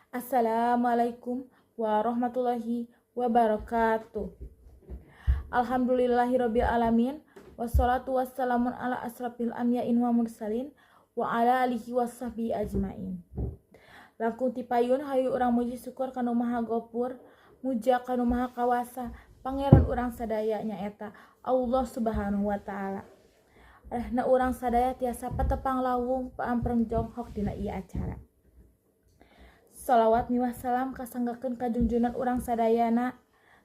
Assalamualaikum warahmatullahi wabarakatuh. Alhamdulillahirabbil alamin, wassalatu wassalamu ala asrafil anbiya'in wa mursalin wa ala alihi wasahbihi ajmain. Langkung ti payun, hayu urang muji syukur kanu Maha Gopur, muja kanu Maha Kawasa, Pangeran urang sadaya, nyaeta Allah Subhanahu wa Ta'ala. Arehna urang sadaya tiasa patepang lawung, paampreng jonghok dina ieu acara. Salawat miwah salam kasanggakeun ka junjunan urang sadayana,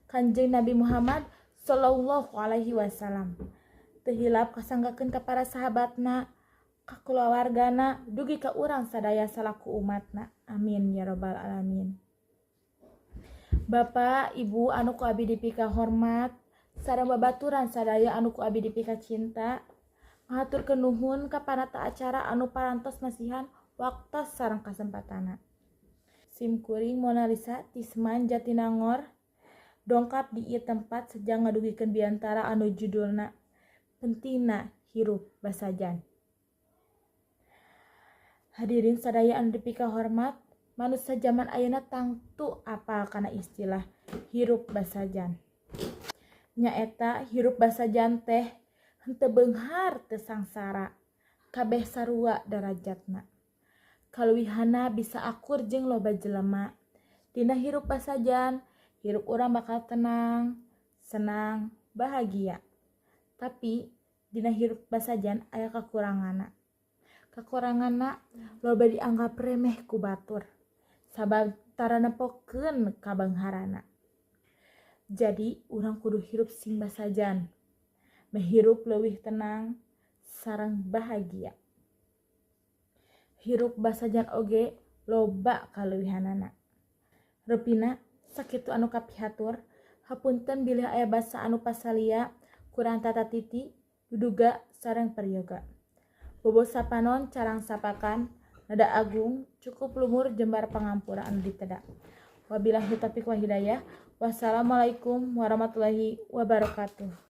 Kanjeng Nabi Muhammad sallallahu alaihi wasallam. Teu hilap kasanggakeun ka para sahabatna, ka kulawargana, dugi ka urang sadaya salaku umatna. Amin ya robbal alamin. Bapak, Ibu anu ku abi dipika hormat sareng babaturan sadaya anu ku abi dipika cinta, ngahaturkeun nuhun ka panata acara anu parantos masihan waktos sareng kasempatana. Sim kuring Mona Lisa ti SMAN Jatinangor dongkap di ieu tempat sejang ngadugikeun biantara anu judulna Pentingna Hirup Basajan. Hadirin sadaya anu dipika hormat, manusia zaman ayeuna tangtu apal kana istilah hirup basajan. Nyaeta hirup basajan teh henteu beunghar, teu sangsara, kabeh sarua darajatna. Kaluwihanna bisa akur jeung loba jelema. Dina hirup basajan, hirup urang bakal tenang, senang, bahagia. Tapi dina hirup basajan aya kakuranganna. Kakuranganna, loba dianggap remeh ku batur sabab tara nempokeun kabeungharanna. Jadi urang kudu hirup sing basajan meh hirup leuwih tenang sareng bahagia. Hirup basajan oge loba kaleuwihanana. Rupina sakitu anu kapihatur. Hapunten bilih aya basa anu pasalia, kurang tata titi, duduga sareng peryoga. Bobo sapanon, carang sapakan, nada agung, cukup lumur jembar pangampura anu diteda. Wabillahi taufiq wa hidayah. Wassalamualaikum warahmatullahi wabarakatuh.